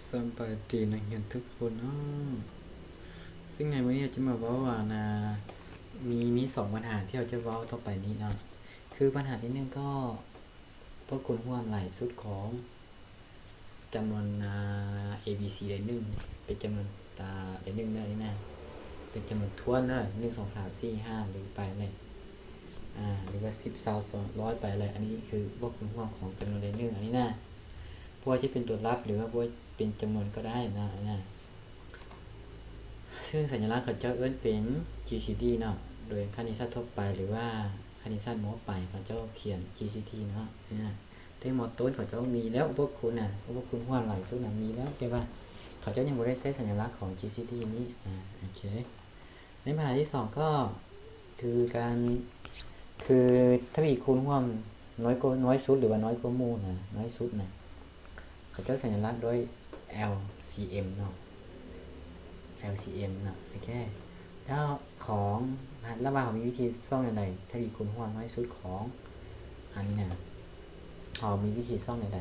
ສະບາຍດີນັກຮຽນທຸກຄົນເນາະ. ຊຶ່ງໃນມື້ນີ້ຈະມາເວົ້າວ່ານະ ມີ ມີສອງບັນຫາທີ່ເຮົາຈະເວົ້າຕໍ່ໄປນີ້ເນາະ. ຄືບັນຫາທີໜຶ່ງກໍ ພວກຄູນຮ່ວມຫຼາຍສຸດຂອງຈຳນວນ ອາ A B C ໃດໜຶ່ງ ເປັນຈຳນວນ ອາ ໃດໜຶ່ງເດີນີ້ນະ ເປັນຈຳນວນຖ້ວນເດີ ໜຶ່ງ ສອງ ສາມ ສີ່ ຫ້າ ຫຼືໄປແຫຼະ ອາ ຫຼືວ່າສິບ ຊາວ ສອງ ຮ້ອຍໄປແຫຼະ. ອັນນີ້ຄືພວກຄູນຮ່ວມຂອງຈຳນວນໃດໜຶ່ງອັນນີ້ນະ. ບໍ່ວ່າຈະເປັນຕົວລັບ ຫຼືວ່າບໍ່ວ່າເປັນຈຳນວນກໍໄດ້ເນາະ ອັນນີ້ນະ. ຊຶ່ງສັນຍາລັກເຂົາເຈົ້າເອີ້ນເປັນ G C D ເນາະ, ໂດຍຄະນິດສາດທົ່ວໄປ ຫຼືວ່າຄະນິດສາດ ມ.ປາຍ ເຂົາເຈົ້າຂຽນ G C D ເນາະ ນະ. ແຕ່ ມ.ຕົ້ນ ເຂົາເຈົ້າມີແລ້ວ ອຸປະຄູນນະ ອຸປະຄູນຮ່ວມຫຼາຍສຸດນະ ມີແລ້ວ ແຕ່ວ່າເຂົາເຈົ້າຍັງບໍ່ໄດ້ໃຊ້ສັນຍາລັກຂອງ G C D ນີ້ ອາ ໂອເຄ. ໃນບັນຫາທີສອງກໍຄືການ ຄືທະວີຄູນຮ່ວມນ້ອຍກວ່າ ນ້ອຍສຸດ ຫຼືວ່ານ້ອຍກວ່າໝູ່ນະ ນ້ອຍສຸດນະ ເຂົາເຈົ້າໃຊ້ສັນຍາລັກດ້ວຍ LCM ເນາະ LCM ເນາະ ໂອເຄ. ແລ້ວຂອງ ລະຫວ່າງເຮົາມີວິທີຊ່ອງແນວໃດ ທະວີຄູນຮ່ວມນ້ອຍສຸດຂອງອັນນີ້ນະ ເຮົາມີວິທີຊ່ອງແນວໃດ?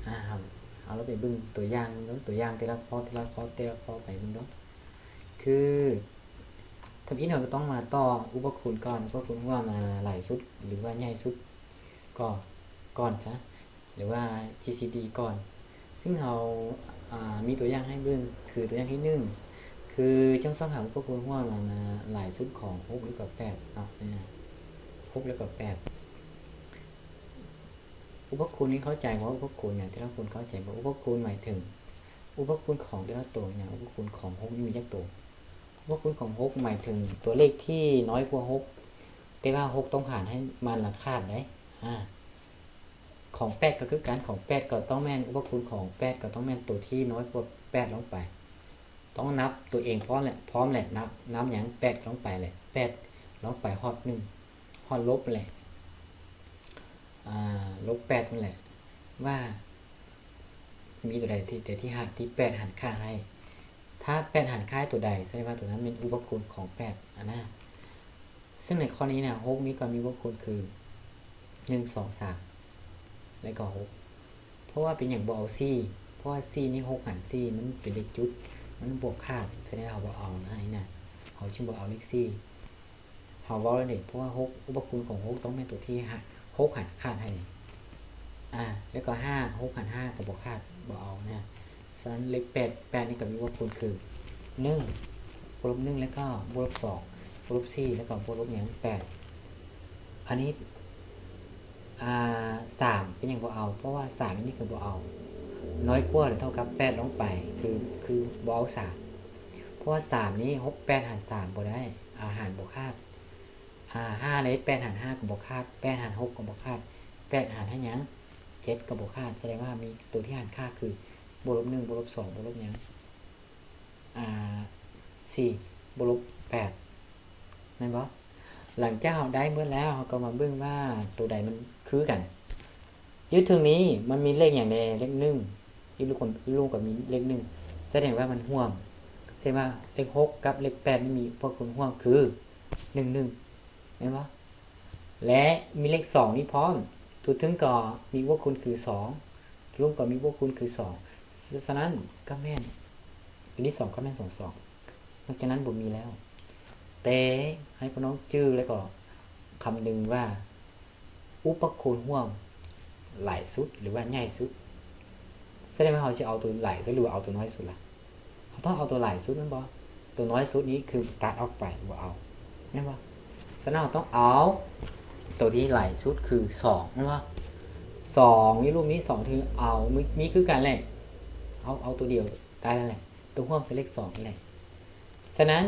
ອາ ເຮົາ ເຮົາລອງໄປເບິ່ງຕົວຢ່າງເບິ່ງເນາະ ຕົວຢ່າງແຕ່ລະຂໍ້ ແຕ່ລະຂໍ້ ແຕ່ລະຂໍ້ໄປເບິ່ງເນາະ. ຄືທຳອິດເຮົາກໍຕ້ອງມາຕໍ່ອຸປະຄູນກ່ອນ ອຸປະຄູນວ່າ ອາ ຫຼາຍສຸດ ຫຼືວ່າໃຫຍ່ສຸດກໍ ກ່ອນຊະ ຫຼືວ່າ G C D ກ່ອນ. ຊຶ່ງເຮົາ ອາ ມີຕົວຢ່າງໃຫ້ເບິ່ງ ຄືຕົວຢ່າງທີໜຶ່ງ ຄືຈົ່ງຊອກຫາອຸປະຄູນຮ່ວມ ອາ ຫຼາຍສຸດຂອງຫົກ ແລະກໍແປດເນາະ ນີ້ນະ ຫົກ ແລະກໍແປດ. ອຸປະຄູນນີ້ເຂົ້າໃຈບໍ່? ອຸປະຄູນນີ້ ແຕ່ລະຄົນເຂົ້າໃຈບໍ່? ອຸປະຄູນໝາຍເຖິງອຸປະຄູນຂອງແຕ່ລະໂຕນະ ອຸປະຄູນຂອງຫົກນີ້ມີຈັກໂຕ? ອຸປະຄູນຂອງຫົກໝາຍເຖິງຕົວເລກທີ່ນ້ອຍກວ່າຫົກ ແຕ່ວ່າຫົກຕ້ອງຫານໃຫ້ມັນລະຂາດໄດ໋ ອາ ຂອງແປດກໍຄືກັນ ຂອງແປດກໍຕ້ອງແມ່ນ ອຸປະຄູນຂອງແປດກໍຕ້ອງແມ່ນໂຕທີ່ນ້ອຍກວ່າແປດລົງໄປ ຕ້ອງນັບຕົວເອງພ້ອມແຫຼະ ພ້ອມແຫຼະ ນັບ ນັບຫຍັງ? ແປດລົງໄປແຫຼະ ແປດລົງໄປຮອດໜຶ່ງ ຮອດລົບແຫຼະ ອາ ລົບແປດນັ້ນແຫຼະ ວ່າມີຕົວໃດທີ່ ໃດທີ່ຫາ ທີ່ແປດຫານຄ່າໃຫ້ ຖ້າແປດຫານຄ່າໃຫ້ຕົວໃດ ສະແດງວ່າຕົວນັ້ນແມ່ນອຸປະຄູນຂອງແປດ ອັນນະ. ຊຶ່ງໃນຂໍ້ນີ້ນະ ຫົກນີ້ກໍມີອຸປະຄູນຄື ໜຶ່ງ ສອງ ສາມ ແລະກໍຫົກ ເພາະວ່າເປັນຫຍັງບໍ່ເອົາສີ່? ເພາະວ່າສີ່ນີ້ ຫົກຫານສີ່ ມັນເປັນເລກຈຸດ ມັນບວກຂາດ ສະແດງວ່າເຮົາບໍ່ເອົານະ ອັນນີ້ນະ ເຮົາຈຶ່ງບໍ່ເອົາເລກສີ່. ເຮົາເວົ້າແລ້ວເດ ເພາະວ່າຫົກ ອຸປະຄູນຂອງຫົກຕ້ອງແມ່ນຕົວທີ່ຫາ ຫົກຫານຂາດໃຫ້ ອາ ແລ້ວກໍຫ້າ ຫົກຫານຫ້າກໍບໍ່ຂາດ ບໍ່ເອົານະ. ສະນັ້ນເລກແປດ ແປດນີ້ກໍມີອຸປະຄູນຄື ໜຶ່ງ ບວກລົບໜຶ່ງ ແລ້ວກໍບວກລົບສອງ ບວກລົບສີ່ ແລ້ວກໍບວກລົບຫຍັງ? ແປດ. ອັນນີ້ ອາ ສາມ ເປັນຫຍັງບໍ່ເອົາ? ເພາະວ່າສາມອັນນີ້ກໍບໍ່ເອົາ ນ້ອຍກວ່າ ຫຼື ເທົ່າກັບແປດລົງໄປ ຄື ຄືບໍ່ເອົາສາມ ເພາະວ່າສາມນີ້ ຫົກ ແປດຫານສາມບໍ່ໄດ້ ອາ ຫານບໍ່ຂາດ ອາ ຫ້າໃດ ແປດຫານຫ້າກໍບໍ່ຂາດ ແປດຫານຫົກກໍບໍ່ຂາດ ແປດຫານໃຫ້ຫຍັງ? ເຈັດກໍບໍ່ຂາດ ສະແດງວ່າມີຕົວທີ່ຫານຂາດຄື ບວກລົບໜຶ່ງ ບວກລົບສອງ ບວກລົບຫຍັງ? ອາ ສີ່ ບວກລົບແປດ ແມ່ນບໍ່? ຫຼັງຈາກເຮົາໄດ້ໝົດແລ້ວ ເຮົາກໍມາເບິ່ງວ່າໂຕໃດມັນຄືກັນ. ຢູ່ເທິງນີ້ມັນມີເລກຫຍັງແດ່? ເລກໜຶ່ງ ຢູ່ລຸ່ມ ລຸ່ມກໍມີເລກໜຶ່ງ ສະແດງວ່າມັນຮ່ວມ ເຊັ່ນວ່າເລກຫົກກັບເລກແປດນີ້ມີອຸປະຄູນຮ່ວມຄື ໜຶ່ງ ໜຶ່ງ ແມ່ນບໍ່? ແລະ ມີເລກສອງນີ້ພ້ອມ ຕົວເທິງກໍມີອຸປະຄູນຄືສອງ ລຸ່ມກໍມີອຸປະຄູນຄືສອງ ສະ ສະນັ້ນກໍແມ່ນ ຕົວທີສອງກໍແມ່ນສອງ ສອງ ນອກຈາກນັ້ນບໍ່ມີແລ້ວ. ແຕ່ໃຫ້ພວກນ້ອງຈື່ ແລ້ວກໍຄຳນຶງວ່າ ອຸປະຄູນຮ່ວມຫຼາຍສຸດ ຫຼືວ່າໃຫຍ່ສຸດ ສະແດງວ່າເຮົາຊິເອົາຕົວຫຼາຍສຸດ ຫຼືວ່າເອົາຕົວນ້ອຍສຸດລະ? ເຮົາຕ້ອງເອົາຕົວຫຼາຍສຸດແມ່ນບໍ່? ຕົວນ້ອຍສຸດນີ້ຄືຕັດອອກໄປ ບໍ່ເອົາ ແມ່ນບໍ່? ສະນັ້ນເຮົາຕ້ອງເອົາຕົວທີ່ຫຼາຍສຸດຄືສອງ ແມ່ນບໍ່? ສອງ ຢູ່ລຸ່ມນີ້ ສອງ ຖືເອົາ ມີ ມີຄືກັນແຫຼະ ເຮົາເອົາຕົວດຽວໄດ້ແລ້ວແຫຼະ ຕົວຮ່ວມຄືເລກສອງນີ້ແຫຼະ. ສະນັ້ນ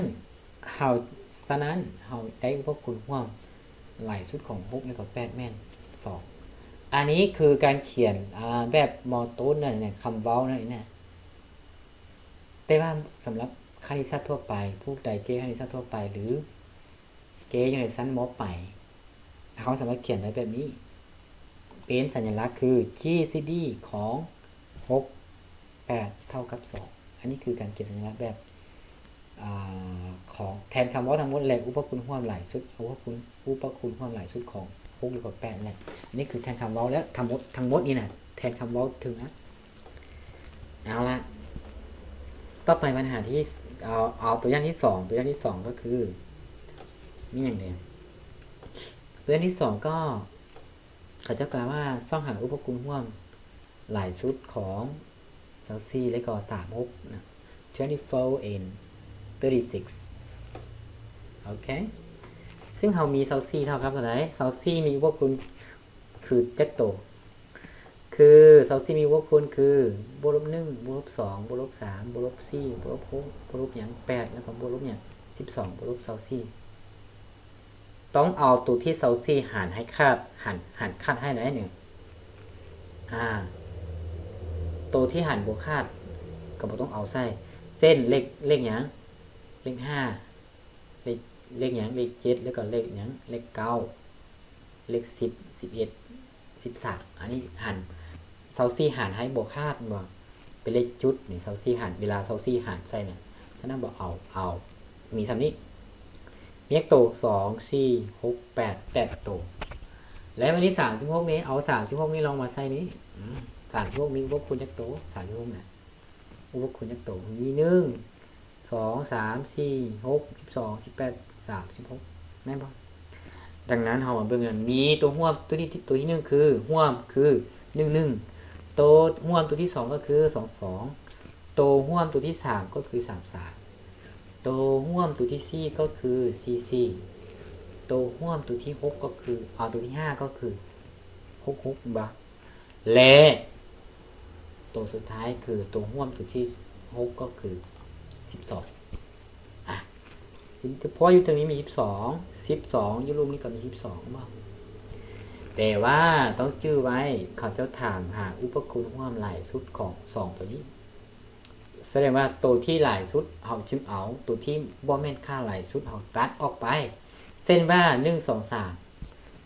ເຮົາ ສະນັ້ນເຮົາໄດ້ອຸປະຄູນຮ່ວມຫຼາຍສຸດຂອງຫົກ ແລະກໍແປດແມ່ນສອງ. ອັນນີ້ຄືການຂຽນ ອາ ແບບ ມ.ຕົ້ນ ນັ້ນນະ ຄຳເວົ້ານັ້ນເອງນະ. ແຕ່ວ່າສຳລັບຄະນິດສາດທົ່ວໄປ ຜູ້ໃດເກຄະນິດສາດທົ່ວໄປ ຫຼື ເກຢູ່ໃນຊັ້ນ ມ.ປາຍ ເຮົາສາມາດຂຽນໄດ້ແບບນີ້ ເປັນສັນຍາລັກຄື ຈີຊີດີ ຂອງ ຫົກ ແປດ ເທົ່າກັບ ສອງ. ອັນນີ້ຄືການຂຽນສັນຍາລັກແບບ ອາ ຂອງແທນຄຳເວົ້າທັງໝົດ ແລະ ອຸປະຄູນຮ່ວມຫຼາຍສຸດ ອຸປະຄູນ ອຸປະຄູນຮ່ວມຫຼາຍສຸດຂອງ ຫົກ ແລະກໍ ແປດ ແຫຼະ. ອັນນີ້ຄືແທນຄຳເວົ້າ ແລະ ທັງໝົດ ທັງໝົດນີ້ນະ ແທນຄຳເວົ້າເທິງນະ. ເອົາລະ ຕໍ່ໄປບັນຫາທີ່ ເອົາ ເອົາຕົວຢ່າງທີສອງ ຕົວຢ່າງທີສອງກໍຄື ມີຫຍັງແດ່? ຕົວຢ່າງທີສອງກໍ ເຂົາເຈົ້າກ່າວວ່າຊອກຫາອຸປະຄຸນຮ່ວມຫຼາຍສຸດຂອງຊາວສີ່ ແລະກໍສາມສິບຫົກນະ twenty-four and thirty-six ໂອເຄ ຊຶ່ງເຮົາມີຊາວສີ່ເທົ່າກັບເທົ່າໃດ? ຊາວສີ່ມີອຸປະຄຸນຄືຈັກໂຕ? ຄືຊາວສີ່ມີອຸປະຄຸນຄື ບວກລົບໜຶ່ງ ບວກລົບສອງ ບວກລົບສາມ ບວກລົບສີ່ ບວກລົບຫົກ ບວກລົບຫຍັງ ແປດ ແລ້ວກໍບວກລົບຫຍັງ ສິບສອງ ບວກລົບຊາວສີ່ ຕ້ອງເອົາໂຕທີ່ຊາວສີ່ຫານໃຫ້ຂາດ ຫານ ຫານຂາດໃຫ້ໄດ້ນີ້ ອາ ໂຕທີ່ຫານບໍ່ຂາດກໍບໍ່ຕ້ອງເອົາໃສ່ ເຊັ່ນ ເລກ ເລກຫຍັງ ເລກຫ້າ ເລກ ເລກຫຍັງ ເລກເຈັດ ແລ້ວກໍເລກຫຍັງ ເລກເກົ້າ ເລກສິບ ສິບເອັດ ສິບສາມ ອັນນີ້ຫານ ຊາວສີ່ຫານໃຫ້ບໍ່ຂາດແມ່ນບໍ່? ເປັນເລກຈຸດນີ້ ຊາວສີ່ຫານ ເວລາຊາວສີ່ຫານໃສ່ນີ້ ສະນັ້ນບໍ່ເອົາ ເອົາ ມີສ່ຳນີ້ ມີຈັກໂຕ? ສອງ ສີ່ ຫົກ ແປດ ແປດໂຕ ແລ້ວບັດນີ້ສາມສິບຫົກນີ້ ເອົາສາມສິບຫົກນີ້ລອງມາໃສ່ນີ້ ອືມ ສາມສິບຫົກມີອຸປະຄຸນຈັກໂຕ? ສາມສິບຫົກນະ ອຸປະຄຸນຈັກໂຕ? ມີໜຶ່ງ ສອງ ສາມ ສີ່ ຫົກ ສິບສອງ ສິບແປດ ສາມສິບຫົກ ແມ່ນບໍ່? ດັ່ງນັ້ນເຮົາມາເບິ່ງກັນ ມີຕົວຮ່ວມຕົວນີ້ ຕົວທີໜຶ່ງຄື ຮ່ວມຄື ໜຶ່ງໜຶ່ງ ຕົວຮ່ວມຕົວທີສອງກໍຄື ສອງສອງ ຕົວຮ່ວມຕົວທີສາມກໍຄື ສາມສາມ ຕົວຮ່ວມຕົວທີສີ່ກໍຄື ສີ່ສີ່ ຕົວຮ່ວມຕົວທີຫົກກໍຄື ເອົາ ຕົວທີຫ້າກໍຄື ຫົກຫົກ ແມ່ນບໍ່? ແລະ ໂຕສຸດທ້າຍຄືໂຕຮ່ວມໂຕທີຫົກກໍຄືສິບສອງ ອາ ເພາະວ່າຢູ່ເທິງນີ້ມີສິບສອງ ສິບສອງ ຢູ່ລຸ່ມນີ້ກໍມີສິບສອງ ແມ່ນບໍ່? ແຕ່ວ່າຕ້ອງຈື່ໄວ້ ເຂົາເຈົ້າຖາມຫາອຸປະຄຸນຮ່ວມຫຼາຍສຸດຂອງສອງໂຕນີ້ ສະແດງວ່າໂຕທີ່ຫຼາຍສຸດເຮົາຈຶ່ງເອົາ ໂຕທີ່ບໍ່ແມ່ນຄ່າຫຼາຍສຸດເຮົາຕັດອອກໄປ ເຊັ່ນວ່າ ໜຶ່ງ ສອງ ສາມ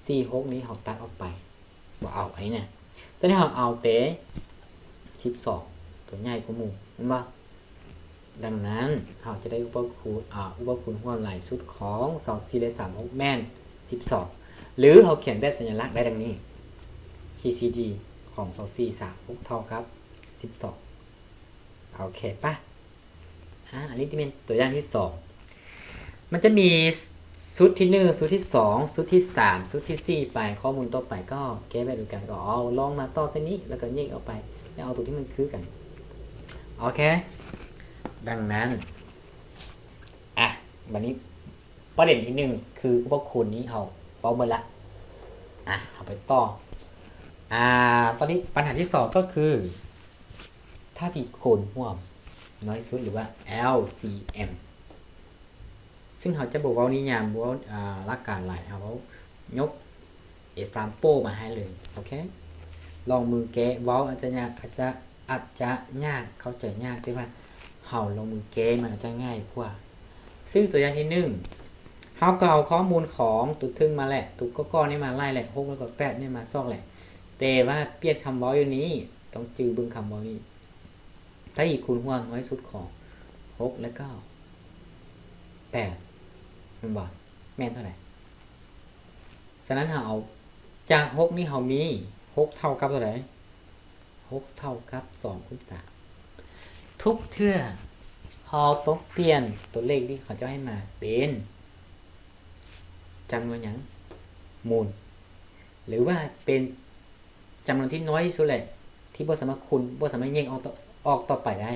ສີ່ ຫົກ ນີ້ເຮົາຕັດອອກໄປ ບໍ່ເອົາ ອັນນີ້ນະ ສະນັ້ນເຮົາເອົາແຕ່ສິບສອງ ຕົວໃຫຍ່ກວ່າໝູ່ ແມ່ນບໍ່? ດັ່ງນັ້ນເຮົາຈະໄດ້ອຸປະຄຸນ ອາ ອຸປະຄຸນຮ່ວມຫຼາຍສຸດຂອງຊາວສີ່ ແລະ ສາມສິບຫົກ ແມ່ນສິບສອງ ຫຼືເຮົາຂຽນແບບສັນຍາລັກໄດ້ດັ່ງນີ້ ຊີຊີດີ ຂອງຊາວສີ່ ສາມສິບຫົກ ເທົ່າກັບສິບສອງ ໂອເຄປະ? ອາ ອັນນີ້ຈະແມ່ນຕົວຢ່າງທີສອງ ມັນຈະມີຊຸດທີໜຶ່ງ ຊຸດທີສອງ ຊຸດທີສາມ ຊຸດທີສີ່ ໄປ ຂໍ້ມູນຕໍ່ໄປກໍແກ້ແບບດຽວກັນ ກໍເອົາລອງມາຕໍ່ໃສ່ນີ້ ແລ້ວກໍແຍກອອກໄປ ແລ້ວເອົາຕົວທີ່ມັນຄືກັນ ໂອເຄ ດັ່ງນັ້ນ ອາ ບັດນີ້ປະເດັນທີໜຶ່ງ ຄືອຸປະຄຸນນີ້ເຮົາເວົ້າໝົດລະ ອາ ເຮົາໄປຕໍ່ ອາ ຕອນນີ້ບັນຫາທີສອງກໍຄື ຖ້າທີ່ຄູນຮ່ວມນ້ອຍສຸດ ຫຼືວ່າ ແອລຊີເອັມ ຊຶ່ງເຮົາຈະບໍ່ເວົ້ານິຍາມ ບໍ່ເວົ້າ ອາ ຫຼັກການຫຼາຍ ເຮົາເວົ້າຍົກ example ມາໃຫ້ເລີຍ ໂອເຄ ລອງມືແກ້ ເວົ້າອາດຈະຍາກ ອາດຈະ ອາດຈະຍາກ ເຂົ້າໃຈຍາກ ແຕ່ວ່າເຮົາລອງມືແກ້ ມັນອາດຈະງ່າຍກວ່າ ຊຶ່ງຕົວຢ່າງທີໜຶ່ງ ເຮົາກໍເອົາຂໍ້ມູນຂອງຕົວເທິງມາແຫຼະ ຕົວກໍໆນີ້ມາໄລ່ແຫຼະ ຫົກ ແລ້ວກໍ ແປດ ນີ້ມາຊອກແຫຼະ ແຕ່ວ່າປ່ຽນຄຳເວົ້າຢູ່ນີ້ ຕ້ອງຈື່ເບິ່ງຄຳເວົ້ານີ້ ຖ້າທີ່ຄູນຮ່ວມນ້ອຍສຸດຂອງຫົກ ແລະກໍແປດ ແມ່ນບໍ່? ແມ່ນເທົ່າໃດ? ສະນັ້ນເຮົາເອົາ ຈາກຫົກນີ້ເຮົາມີ ຫົກເທົ່າກັບເທົ່າໃດ? ຫົກເທົ່າກັບສອງຄູນສາມ ທຸກເທື່ອເຮົາຕ້ອງປ່ຽນຕົວເລກທີ່ເຂົາເຈົ້າໃຫ້ມາເປັນຈຳນວນຫຍັງ? ມູນ ຫຼືວ່າເປັນ ຈຳນວນທີ່ນ້ອຍທີ່ສຸດແຫຼະ ທີ່ບໍ່ສາມາດຄູນ ບໍ່ສາມາດແຍກອອກ ອອກຕໍ່ໄປໄດ້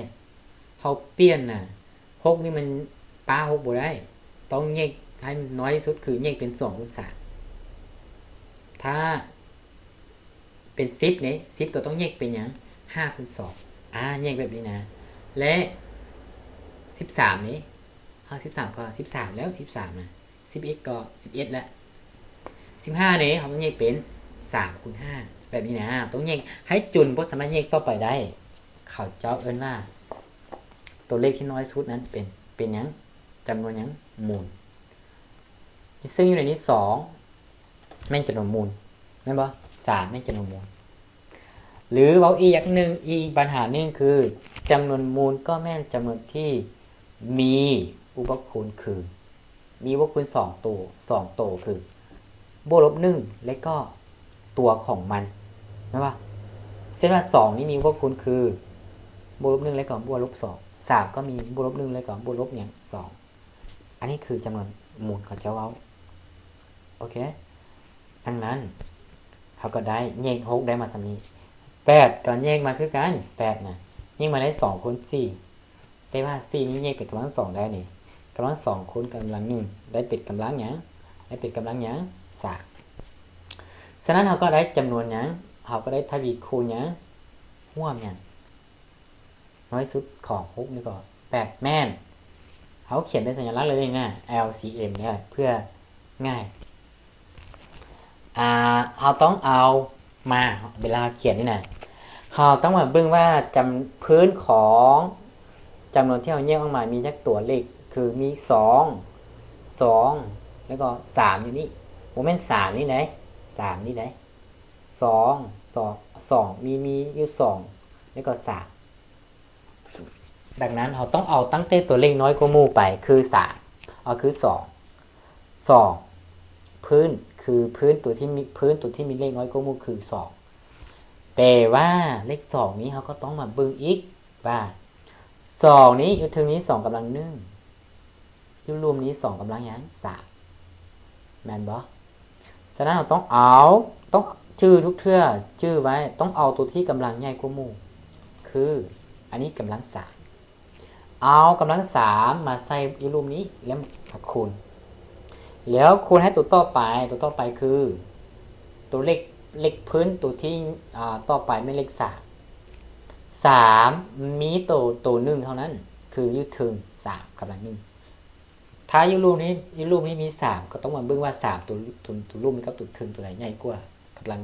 ເຮົາປ່ຽນນະ ຫົກນີ້ມັນປະຫົກບໍ່ໄດ້ ຕ້ອງແຍກໃຫ້ມັນນ້ອຍທີ່ສຸດ ຄືແຍກເປັນສອງຄູນສາມ ຖ້າເປັນສິບເດ້ ສິບກໍຕ້ອງແຍກເປັນຫຍັງ? ຫ້າຄູນສອງ ອາ ແຍກແບບນີ້ນະ ແລະ ສິບສາມເດ້ ເອົາ ສິບສາມກໍສິບສາມແລ້ວ ສິບສາມນະ ສິບເອັດກໍສິບເອັດແຫຼະ ສິບຫ້າເດ້ ເຮົາຕ້ອງແຍກເປັນສາມຄູນຫ້າ ແບບນີ້ນະ ຕ້ອງແຍກໃຫ້ຈົນບໍ່ສາມາດແຍກຕໍ່ໄປໄດ້ ເຂົາເຈົ້າເອີ້ນວ່າ ຕົວເລກທີ່ນ້ອຍສຸດນັ້ນເປັນ ເປັນຫຍັງ? ຈຳນວນຫຍັງ? ມູນ ຊຶ່ງຢູ່ໃນນີ້ ສອງ ແມ່ນຈຳນວນມູນ ແມ່ນບໍ່? ສາມ ແມ່ນຈຳນວນມູນ ຫຼືເວົ້າອີກຢ່າງໜຶ່ງ ອີກບັນຫາໜຶ່ງຄື ຈຳນວນມູນກໍແມ່ນຈຳນວນທີ່ມີອຸປະຄຸນຄື ມີອຸປະຄຸນສອງໂຕ ສອງໂຕຄື ບວກລົບໜຶ່ງ ແລະກໍຕົວຂອງມັນ ແມ່ນບໍ່? ເຊັ່ນວ່າ ສອງນີ້ມີອຸປະຄຸນຄື ບວກລົບໜຶ່ງ ແລ້ວກໍບວກລົບສອງ ສາມກໍມີບວກລົບໜຶ່ງ ແລ້ວກໍບວກລົບຫຍັງ ສອງ ອັນນີ້ຄືຈຳນວນມູນເຂົາເຈົ້າເວົ້າ. ໂອເຄ ດັ່ງນັ້ນເຮົາກໍໄດ້ແຍກຫົກໄດ້ມາສ່ຳນີ້ ແປດກໍແຍກມາຄືກັນ ແປດນະ ແຍກມາໄດ້ສອງຄູນສີ່ ແຕ່ວ່າສີ່ນີ້ແຍກເປັນກຳລັງສອງໄດ້ນີ້ ກຳລັງສອງຄູນກຳລັງໜຶ່ງ ໄດ້ເປັນກຳລັງຫຍັງ ໄດ້ເປັນກຳລັງຫຍັງ ສາມ. ສະນັ້ນເຮົາກໍໄດ້ຈຳນວນຫຍັງ ເຮົາກໍໄດ້ທະວີຄູນຫຍັງ ຮ່ວມຫຍັງ ນ້ອຍສຸດຂອງຫົກນີ້ກໍແປດ ແມ່ນ ເຮົາຂຽນເປັນສັນຍະລັກເລີຍນະ ແອລຊີເອັມ ເດີ ເພື່ອງ່າຍ. ອ່າ ເຮົາຕ້ອງເອົາມາ ເວລາເຮົາຂຽນນີ້ນະ ເຮົາຕ້ອງມາເບິ່ງວ່າຈຳ ພື້ນຂອງຈຳນວນທີ່ເຮົາແຍກອອກມາມີຈັກຕົວເລກ ຄືມີສອງ ສອງ ແລ້ວກໍສາມຢູ່ນີ້ ບໍ່ແມ່ນສາມນີ້ໃດ ສາມນີ້ໃດ ສອງ ສອງ ສອງ ມີ ມີຢູ່ສອງ ແລ້ວກໍສາມ. ດັ່ງນັ້ນເຮົາຕ້ອງເອົາຕັ້ງແຕ່ຕົວເລກນ້ອຍກວ່າໝູ່ໄປ ຄືສາມ ເອົາຄືສອງ ສອງ ພື້ນ ຄືພື້ນຕົວທີ່ມີ ພື້ນຕົວທີ່ມີເລກນ້ອຍກວ່າໝູ່ຄືສອງ ແຕ່ວ່າເລກສອງນີ້ເຮົາກໍຕ້ອງມາເບິ່ງອີກວ່າ ສອງນີ້ຢູ່ເທິງນີ້ສອງກຳລັງໜຶ່ງ ຢູ່ລຸ່ມນີ້ສອງກຳລັງຫຍັງ ສາມ ແມ່ນບໍ່? ສະນັ້ນເຮົາຕ້ອງເອົາ ຕ້ອງຈື່ທຸກເທື່ອ ຈື່ໄວ້ ຕ້ອງເອົາຕົວທີ່ກຳລັງໃຫຍ່ກວ່າໝູ່ ຄືອັນນີ້ກຳລັງສາມ ເອົາກຳລັງສາມມາໃສ່ຢູ່ລຸ່ມນີ້ ແລ້ວມາຄູນ ແລ້ວຄູນໃຫ້ຕົວຕໍ່ໄປ ຕົວຕໍ່ໄປຄືຕົວເລກ ເລກພື້ນຕົວທີ່ ອ່າ ຕໍ່ໄປແມ່ນເລກສາມ ສາມ ມີໂຕ ໂຕໜຶ່ງເທົ່ານັ້ນ ຄືຢູ່ເທິງສາມກຳລັງໜຶ່ງ ຖ້າຢູ່ລຸ່ມນີ້ ຢູ່ລຸ່ມນີ້ມີສາມ ກໍຕ້ອງມາເບິ່ງວ່າສາມຕົວ ຕົວ ຕົວລຸ່ມນີ້ກັບຕົວເທິງຕົວໃດໃຫຍ່ກວ່າ ກຳລັງ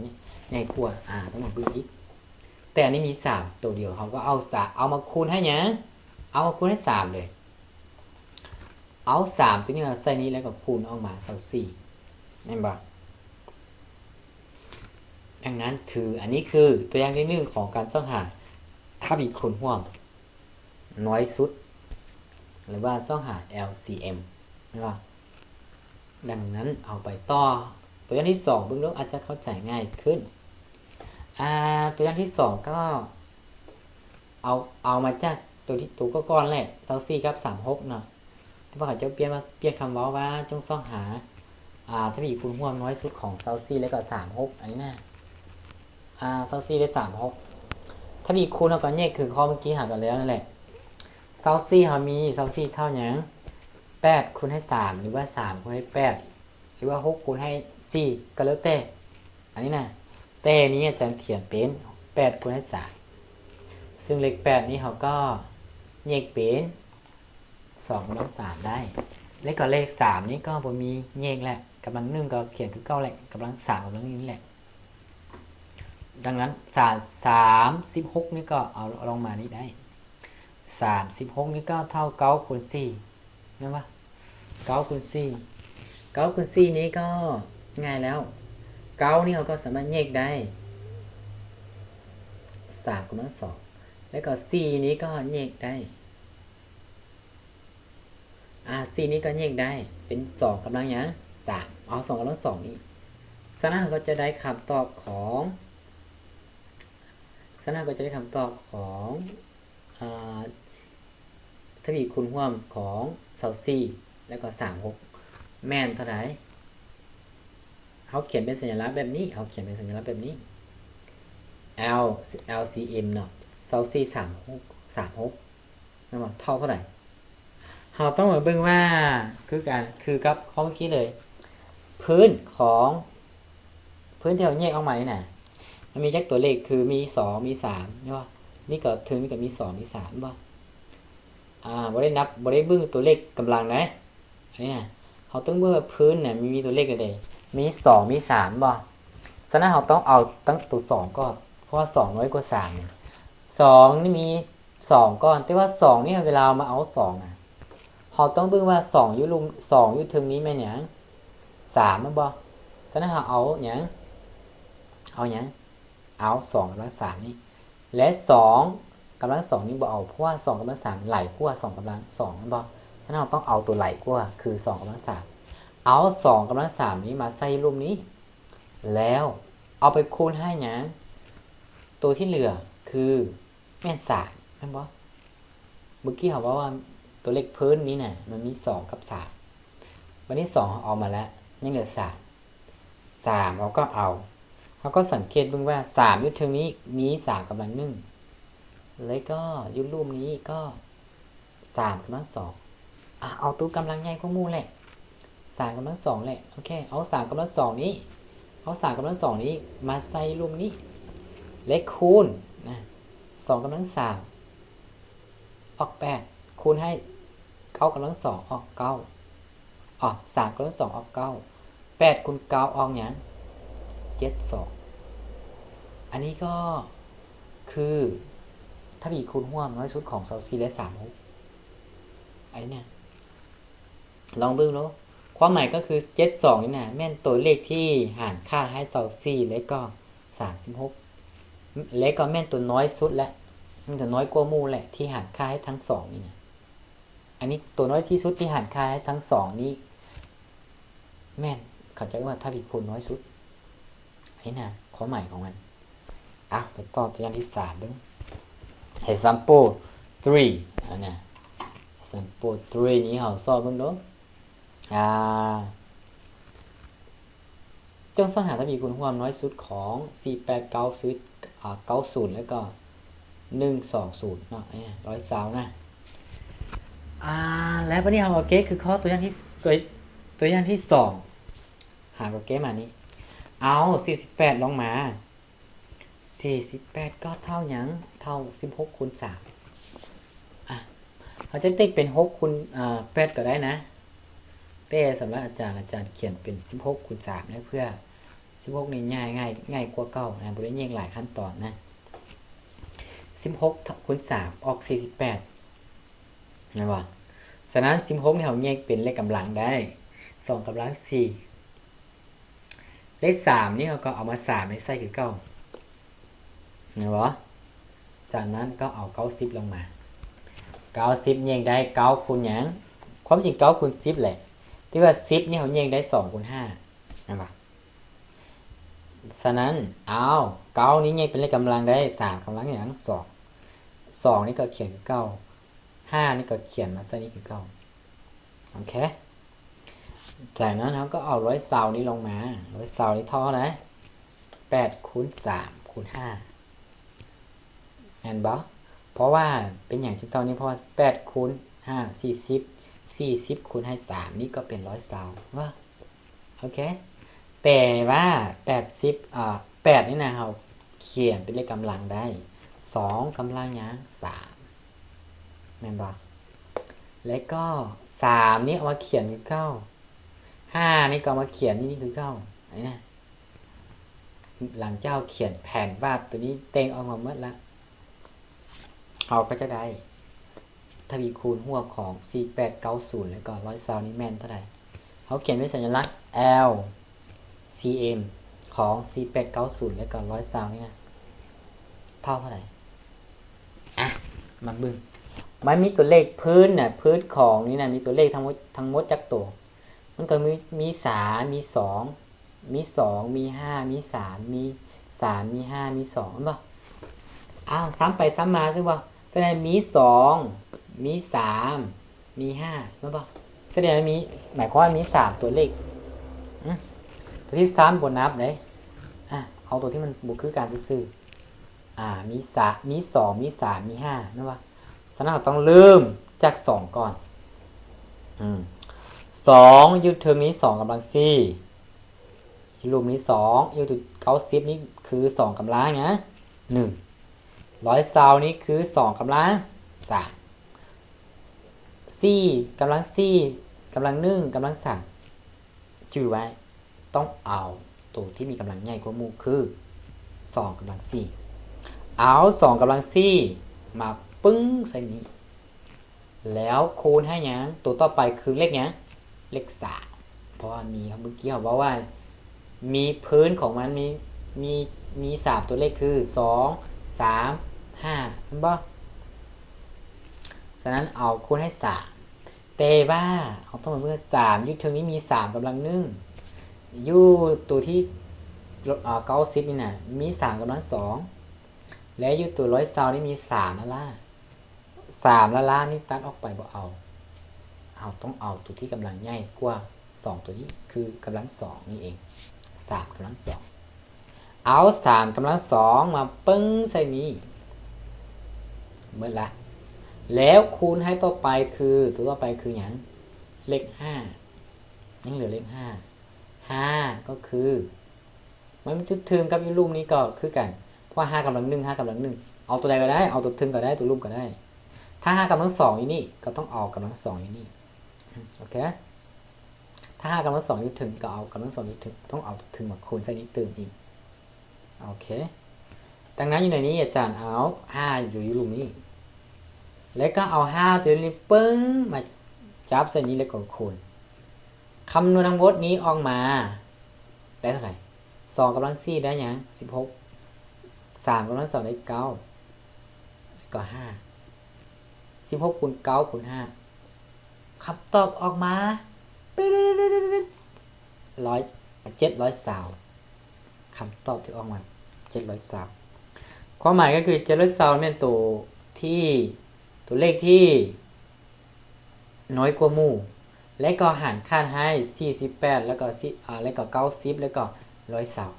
ໃຫຍ່ກວ່າ ອາ ຕ້ອງມາເບິ່ງອີກ ແຕ່ອັນນີ້ມີສາມຕົວດຽວ ເຮົາກໍເອົາສາມ ເອົາມາຄູນໃຫ້ຫຍັງ? ເອົາມາຄູນໃຫ້ສາມເລີຍ ເອົາສາມຕົວນີ້ມາໃສ່ນີ້ ແລ້ວກໍຄູນອອກມາຊາວສີ່ ແມ່ນບໍ່? ດັ່ງນັ້ນຄື ອັນນີ້ຄືຕົວຢ່າງທີໜຶ່ງຂອງການຊອກຫາທະວີຄູນຮ່ວມ ນ້ອຍສຸດ ຫຼືວ່າຊອກຫາ ແອລຊີເອັມ ແມ່ນບໍ່? ດັ່ງນັ້ນເຮົາໄປຕໍ່ຕົວຢ່າງທີສອງ ເບິ່ງດູອາດຈະເຂົ້າໃຈງ່າຍຂຶ້ນ. ອາ ຕົວຢ່າງທີສອງກໍເອົາ ເອົາມາຈາກຕົວທີ່ ຕົວກ່ອນໆແຫຼະ ຊາວສີ່ກັບສາມສິບຫົກເນາະ. ແຕ່ວ່າເຂົາເຈົ້າປ່ຽນມາ ປ່ຽນຄຳເວົ້າວ່າຈົ່ງຊອກຫາ ອາ ທະວີຄູນຮ່ວມນ້ອຍສຸດຂອງຊາວສີ່ ແລະກໍສາມສິບຫົກ ອັນນີ້ນະ ອາ ຊາວສີ່ ແລະ ສາມສິບຫົກ ທະວີຄູນເຮົາກໍແຍກຄືຂໍ້ເມື່ອກີ້ຫາກັນແລ້ວນັ້ນແຫຼະ. ຊາວສີ່ເຮົາມີ ຊາວສີ່ເທົ່າຫຍັງ? ແປດຄູນໃຫ້ສາມ ຫຼືວ່າສາມຄູນໃຫ້ແປດ ຫຼືວ່າຫົກຄູນໃຫ້ສີ່ ກໍແລ້ວແຕ່ ອັນນີ້ນະ ແຕ່ນີ້ອາຈານຂຽນເປັນແປດຄູນໃຫ້ສາມ ຊຶ່ງເລກແປດນີ້ເຮົາກໍແຍກເປັນ ສອງກຳລັງສາມໄດ້ ແລະກໍເລກສາມນີ້ກໍບໍ່ມີແຍກແຫຼະ ກຳລັງໜຶ່ງກໍຂຽນຄືເກົ່າແຫຼະ ກຳລັງສາມກຳລັງນີ້ແຫຼະ. ດັ່ງນັ້ນ ສາມ ສາມສິບຫົກນີ້ກໍເອົາ ເອົາລົງມານີ້ໄດ້ ສາມສິບຫົກນີ້ກໍເທົ່າເກົ້າຄູນສີ່ ແມ່ນບໍ່? ເກົ້າຄູນສີ່ ເກົ້າຄູນສີ່ນີ້ກໍງ່າຍແລ້ວ ເກົ້ານີ້ເຮົາກໍສາມາດແຍກໄດ້ ສາມກຳລັງສອງ ແລະກໍສີ່ນີ້ກໍແຍກໄດ້ ອາ ສີ່ນີ້ກໍແຍກໄດ້ເປັນສອງກຳລັງຫຍັງ? ສາມ ເອົາສອງກຳລັງສອງນີ້ ສະນັ້ນເຮົາກໍຈະໄດ້ຄຳຕອບຂອງ ສະນັ້ນເຮົາກໍຈະໄດ້ຄຳຕອບຂອງ ອາ ທະວີຄູນຮ່ວມຂອງຊາວສີ່ ແລະກໍສາມສິບຫົກ ແມ່ນເທົ່າໃດ? ເຮົາຂຽນເປັນສັນຍະລັກແບບນີ້ ເຮົາຂຽນເປັນສັນຍະລັກແບບນີ້ ແອລ ແອລຊີເອັມເນາະ ຊາວສີ່ ສາມສິບຫົກ ສາມສິບຫົກ ແມ່ນບໍ່? ເທົ່າເທົ່າໃດ? ເຮົາຕ້ອງມາເບິ່ງວ່າ ຄືກັນ ຄືກັບຂໍ້ເມື່ອກີ້ເລີຍ ພື້ນຂອງ ພື້ນທີ່ເຮົາແຍກອອກມານີ້ນະ ມັນມີຈັກຕົວເລກ ຄືມີສອງ ມີສາມ ແມ່ນບໍ່? ນີ້ກໍ ເທິງນີ້ກໍມີສອງ ມີສາມ ແມ່ນບໍ່? ອາ ບໍ່ໄດ້ນັບ ບໍ່ໄດ້ເບິ່ງຕົວເລກກຳລັງໃດ ອັນນີ້ນະ ເຮົາຕ້ອງເບິ່ງວ່າພື້ນນະ ມີ ມີຕົວເລກໃດ ມີສອງ ມີສາມ ແມ່ນບໍ່? ສະນັ້ນເຮົາຕ້ອງເອົາຕັ້ງຕົວສອງກ່ອນ ເພາະວ່າສອງນ້ອຍກວ່າສາມ ສອງນີ້ມີສອງກ່ອນ ແຕ່ວ່າສອງນີ້ເວລາເຮົາມາເອົາສອງນະ ເຮົາຕ້ອງເບິ່ງວ່າສອງຢູ່ລຸ່ມ ສອງຢູ່ເທິງນີ້ແມ່ນຫຍັງ? ສາມ ແມ່ນບໍ່? ສະນັ້ນເຮົາເອົາຫຍັງ? ເອົາຫຍັງ? ເອົາສອງກຳລັງສາມນີ້ ແລະ ສອງກຳລັງສອງນີ້ບໍ່ເອົາ ເພາະວ່າສອງກຳລັງສາມຫຼາຍກວ່າສອງກຳລັງສອງ ແມ່ນບໍ່? ສະນັ້ນເຮົາຕ້ອງເອົາຕົວຫຼາຍກວ່າ ຄືສອງກຳລັງສາມ ເອົາສອງກຳລັງສາມນີ້ມາໃສ່ລຸ່ມນີ້ ແລ້ວເອົາໄປຄູນໃຫ້ຫຍັງ? ຕົວທີ່ເຫຼືອຄື ແມ່ນສາມ ແມ່ນບໍ່? ເມື່ອກີ້ເຮົາເວົ້າວ່າຕົວເລກພື້ນນີ້ນະ ມັນມີສອງກັບສາມ ບັດນີ້ສອງເຮົາເອົາມາແລ້ວ ຍັງເຫຼືອສາມ ສາມເຮົາກໍເອົາ ເຮົາກໍສັງເກດເບິ່ງວ່າສາມຢູ່ເທິງນີ້ມີສາມກຳລັງໜຶ່ງ ແລ້ວກໍຢູ່ລຸ່ມນີ້ກໍສາມກຳລັງສອງ ອາ ເອົາຕົວກຳລັງໃຫຍ່ກວ່າໝູ່ແຫຼະ ສາມກຳລັງສອງແຫຼະ ໂອເຄ ເອົາສາມກຳລັງສອງນີ້ ເອົາສາມກຳລັງສອງນີ້ມາໃສ່ລຸ່ມນີ້ ແລະ ຄູນນະ ສອງກຳລັງສາມ ອອກແປດ ຄູນໃຫ້ເກົ້າກຳລັງສອງອອກເກົ້າ ອໍ ສາມກຳລັງສອງອອກເກົ້າ ແປດຄູນເກົ້າອອກຫຍັງ? ເຈັດສອງ ອັນນີ້ກໍຄືທະວີຄູນຮ່ວມນ້ອຍສຸດຂອງຊາວສີ່ ແລະ ສາມຫົກ ອັນນີ້ນະ ລອງເບິ່ງໂລ ຄວາມໝາຍກໍຄືເຈັດສອງນີ້ນະ ແມ່ນຕົວເລກທີ່ຫານຄ່າໃຫ້ຊາວສີ່ ແລະກໍສາມສິບຫົກ ແລະກໍແມ່ນຕົວນ້ອຍສຸດ ແລະແມ່ນຕົວນ້ອຍກວ່າໝູ່ ແລະທີ່ຫານຄ່າໃຫ້ທັງສອງນີ້ນະ ອັນນີ້ຕົວນ້ອຍທີ່ສຸດທີ່ຫານຄ່າໃຫ້ທັງສອງນີ້ ແມ່ນເຂົາເຈົ້າເອີ້ນວ່າທະວີຄູນນ້ອຍສຸດ ອັນນີ້ນະ ຄວາມໝາຍຂອງມັນ. ເອົາ ໄປຕໍ່ຕົວຢ່າງທີສາມເບິ່ງ example three ອັນນະ example three ນີ້ເຮົາຊອກເບິ່ງເດີ ອ່າ ຈົ່ງຊອກຫາທະວີຄູນຮ່ວມນ້ອຍສຸດຂອງ ສີ່ແປດເກົ້າ ເກົ້າສູນ ແລ້ວກໍ ໜຶ່ງສອງສູນເນາະ ເອີ ຮ້ອຍຊາວນະ ອ່າ ແລ້ວບັດນີ້ເຮົາກໍແກ້ຄືຂໍ້ຕົວຢ່າງທີ ຕົວ ຕົວຢ່າງທີສອງ ຫາກໍແກ້ມານີ້ ເອົາ ສີ່ສິບແປດລົງມາ ສີ່ສິບແປດກໍເທົ່າຫຍັງ? ເທົ່າສິບຫົກຄູນສາມ ອ່ະ ເຮົາຈະຕິກເປັນຫົກຄູນ ອ່າ ແປດກໍໄດ້ນະ ແຕ່ສຳລັບອາຈານ ອາຈານຂຽນເປັນສິບຫົກຄູນສາມນະ ເພື່ອສິບຫົກນີ້ງ່າຍ ງ່າຍ ງ່າຍກວ່າເກົ່ານະ ບໍ່ໄດ້ແຍກຫຼາຍຂັ້ນຕອນນະ ສິບຫົກຄູນສາມອອກສີ່ສິບແປດ ແມ່ນບໍ່? ສະນັ້ນສິບຫົກນີ້ເຮົາແຍກເປັນເລກກຳລັງໄດ້ ສອງກຳລັງສີ່ ເລກສາມນີ້ເຮົາກໍເອົາມາສາມໃຫ້ໃສ່ຄືເກົ່າ ແມ່ນບໍ່? ຈາກນັ້ນກໍເອົາເກົ້າສິບລົງມາ ເກົ້າສິບແຍກໄດ້ເກົ້າຄູນຫຍັງ? ຄວາມຈິງເກົ້າຄູນສິບແຫຼະ ແຕ່ວ່າສິບນີ້ເຮົາແຍກໄດ້ສອງຄູນຫ້າ ແມ່ນບໍ່? ສະນັ້ນ ເອົາ ເກົ້ານີ້ແຍກເປັນເລກກຳລັງໄດ້ສາມກຳລັງຫຍັງ? ສອງ ສອງນີ້ກໍຂຽນຄືເກົ່າ ຫ້ານີ້ກໍຂຽນມາໃສ່ນີ້ຄືເກົ່າ ໂອເຄ ຈາກນັ້ນເຮົາກໍເອົາຮ້ອຍຊາວນີ້ລົງມາ ຮ້ອຍຊາວນີ້ເທົ່າເທົ່າໃດ? ແປດຄູນສາມຄູນຫ້າ ແມ່ນບໍ່? ເພາະວ່າເປັນຫຍັງຈຶ່ງເທົ່ານີ້? ເພາະວ່າແປດຄູນຫ້າ ສີ່ສິບ ສີ່ສິບຄູນໃຫ້ສາມນີ້ກໍເປັນຮ້ອຍຊາວ ວ່າ ໂອເຄ ແຕ່ວ່າແປດສິບ ອ່າ ແປດນີ້ນະ ເຮົາຂຽນເປັນເລກກຳລັງໄດ້ ສອງກຳລັງຫຍັງ? ສາມ ແມ່ນບໍ່? ແລ້ວກໍສາມນີ້ເອົາມາຂຽນຄືເກົ່າ ຫ້ານີ້ກໍເອົາມາຂຽນຢູ່ນີ້ຄືເກົ່າ ອັນນີ້ນະ ຫຼັງຈາກເຮົາຂຽນແຜນວາດຕົວນີ້ແຕ່ງອອກມາໝົດລະ ເຮົາກໍຈະໄດ້ ທະວີຄູນຮ່ວມຂອງ ສີ່ແປດເກົ້າສູນ ແລ້ວກໍຮ້ອຍຊາວນີ້ແມ່ນເທົ່າໃດ? ເຮົາຂຽນເປັນສັນຍາລັກ ແອລ ຊີ ເອັມ ຂອງ ສີ່ແປດເກົ້າສູນ ແລ້ວກໍຮ້ອຍຊາວນີ້ນະ ເທົ່າເທົ່າໃດ? ອ່ະ ມາເບິ່ງ ມັນມີຕົວເລກພື້ນນະ ພື້ນຂອງນີ້ນະ ມີຕົວເລກທັງໝົດ ທັງໝົດຈັກໂຕ? ມັນກໍມີ ມີສາມ ມີສອງ ມີສອງ ມີຫ້າ ມີສາມ ມີສາມ ມີຫ້າ ມີສອງ ແມ່ນບໍ່? ອ້າວ ຊ້ຳໄປຊ້ຳມາ ແມ່ນບໍ່? ສະແດງມີສອງ ມີສາມ ມີຫ້າ ແມ່ນບໍ່? ສະແດງວ່າມີ ໝາຍຄວາມວ່າມີສາມຕົວເລກ ອື ຕົວທີ່ຊ້ຳບໍ່ນັບເດ້ ອາ ເອົາຕົວທີ່ມັນບໍ່ຄືກັນຊື່ໆ ອາ ມີສາມ ມີສອງ ມີສາມ ມີຫ້າ ແມ່ນບໍ່? ສະນັ້ນເຮົາຕ້ອງເລີ່ມຈາກສອງກ່ອນ ອື ສອງຢູ່ເທິງນີ້ ສອງກຳລັງສີ່ ຢູ່ລຸ່ມນີ້ສອງ ຢູ່ເກົ້າສິບນີ້ຄືສອງກຳລັງຫຍັງ? ໜຶ່ງ ຮ້ອຍຊາວນີ້ຄືສອງກຳລັງສາມ ສີ່ກຳລັງສີ່ ກຳລັງໜຶ່ງ ກຳລັງສາມ ຈື່ໄວ້ ຕ້ອງເອົາໂຕທີ່ມີກຳລັງໃຫຍ່ກວ່າໝູ່ຄື ສອງກຳລັງສີ່ ເອົາສອງກຳລັງສີ່ມາປຶ້ງໃສ່ນີ້ ແລ້ວຄູນໃຫ້ຫຍັງ? ໂຕຕໍ່ໄປຄືເລກຫຍັງ? ເລກສາມ ເພາະວ່າມີ ເມື່ອກີ້ເຮົາເວົ້າວ່າ ມີພື້ນຂອງມັນ ມີ ມີ ມີສາມຕົວເລກຄື ສອງ ສາມ ຫ້າ ແມ່ນບໍ່? ສະນັ້ນເອົາຄູນໃຫ້ສາມ ແຕ່ວ່າເຮົາຕ້ອງມາເບິ່ງ ສາມຢູ່ເທິງນີ້ມີສາມກຳລັງໜຶ່ງ ຢູ່ໂຕທີ່ ເກົ້າສິບນີ້ນະ ມີສາມກຳລັງສອງ ແລະ ຢູ່ໂຕຮ້ອຍຊາວນີ້ມີສາມຫັ້ນລະ ສາມລ້າໆນີ້ຕັດອອກໄປ ບໍ່ເອົາ. ເຮົາຕ້ອງເອົາຕົວທີ່ກຳລັງໃຫຍ່ກວ່າສອງຕົວນີ້ ຄືກຳລັງສອງນີ້ເອງ ສາມກຳລັງສອງ. ເອົາສາມກຳລັງສອງມາປຶ້ງໃສ່ນີ້ ໝົດລະ. ແລ້ວຄູນໃຫ້ຕໍ່ໄປຄື ຕົວຕໍ່ໄປຄືຫຍັງ? ເລກຫ້າ. ຍັງເຫຼືອເລກຫ້າ. ຫ້າກໍຄື ມັນຈຸດເທິງກັບຢູ່ລຸ່ມນີ້ກໍຄືກັນ ເພາະວ່າຫ້າກຳລັງໜຶ່ງ ຫ້າກຳລັງໜຶ່ງ ເອົາຕົວໃດກໍໄດ້ ເອົາຕົວເທິງກໍໄດ້ ຕົວລຸ່ມກໍໄດ້. ຖ້າຫ້າກຳລັງສອງຢູ່ນີ້ ກໍຕ້ອງເອົາກຳລັງສອງຢູ່ນີ້. ໂອເຄ ຖ້າຫ້າກຳລັງສອງຢູ່ເທິງ ກໍເອົາກຳລັງສອງຢູ່ເທິງ ຕ້ອງເອົາເທິງມາຄູນໃສ່ນີ້ຕື່ມອີກ. ໂອເຄ ດັ່ງນັ້ນຢູ່ໃນນີ້ອາຈານເອົາຫ້າຢູ່ ຢູ່ລຸ່ມນີ້ ແລ້ວກໍເອົາຫ້າຕົວນີ້ປຶ້ງມາຈັບໃສ່ນີ້ ແລ້ວກໍຄູນ. ຄຳນວນທັງໝົດນີ້ອອກມາໄດ້ເທົ່າໃດ? ສອງກຳລັງສີ່ໄດ້ຫຍັງ? ສິບຫົກ. ສາມກຳລັງສອງໄດ້ເກົ້າ ແລ້ວກໍຫ້າ. ສິບຫົກຄູນເກົ້າຄູນຫ້າ ຄຳຕອບອອກມາ ຮ້ອຍ ເຈັດຮ້ອຍຊາວ. ຄຳຕອບທີ່ອອກມາ ເຈັດຮ້ອຍຊາວ. ຄວາມໝາຍກໍຄື ເຈັດຮ້ອຍຊາວແມ່ນໂຕທີ່ ຕົວເລກທີ່ນ້ອຍກວ່າໝູ່ ແລະກໍຫານຂາດໃຫ້ສີ່ສິບແປດ ແລ້ວກໍ ອາ ແລ້ວກໍເກົ້າສິບ ແລ້ວກໍຮ້ອຍຊາວ.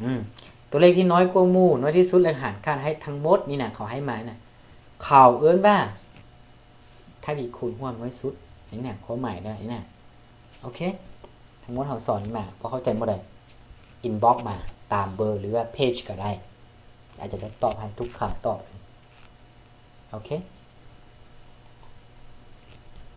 ອືມ ຕົວເລກທີ່ນ້ອຍກວ່າໝູ່ ນ້ອຍທີ່ສຸດ ແລະຫານຂາດໃຫ້ທັງໝົດນີ້ນະ ເຂົາໃຫ້ມານະ ເຂົາເອີ້ນວ່າ ທະວີຄູນຮ່ວມນ້ອຍສຸດ. ນີ້ນະ ຄວາມໝາຍນະ ນີ້ນະ. ໂອເຄ ທັງໝົດເຮົາສອນນີ້ມາ ບໍ່ເຂົ້າໃຈໝົດໃດ ອິນບັອກມາຕາມເບີ ຫຼືວ່າເພຈກໍໄດ້ ອາຈານຈະຕອບໃຫ້ທຸກຄຳຕອບ. ໂອເຄ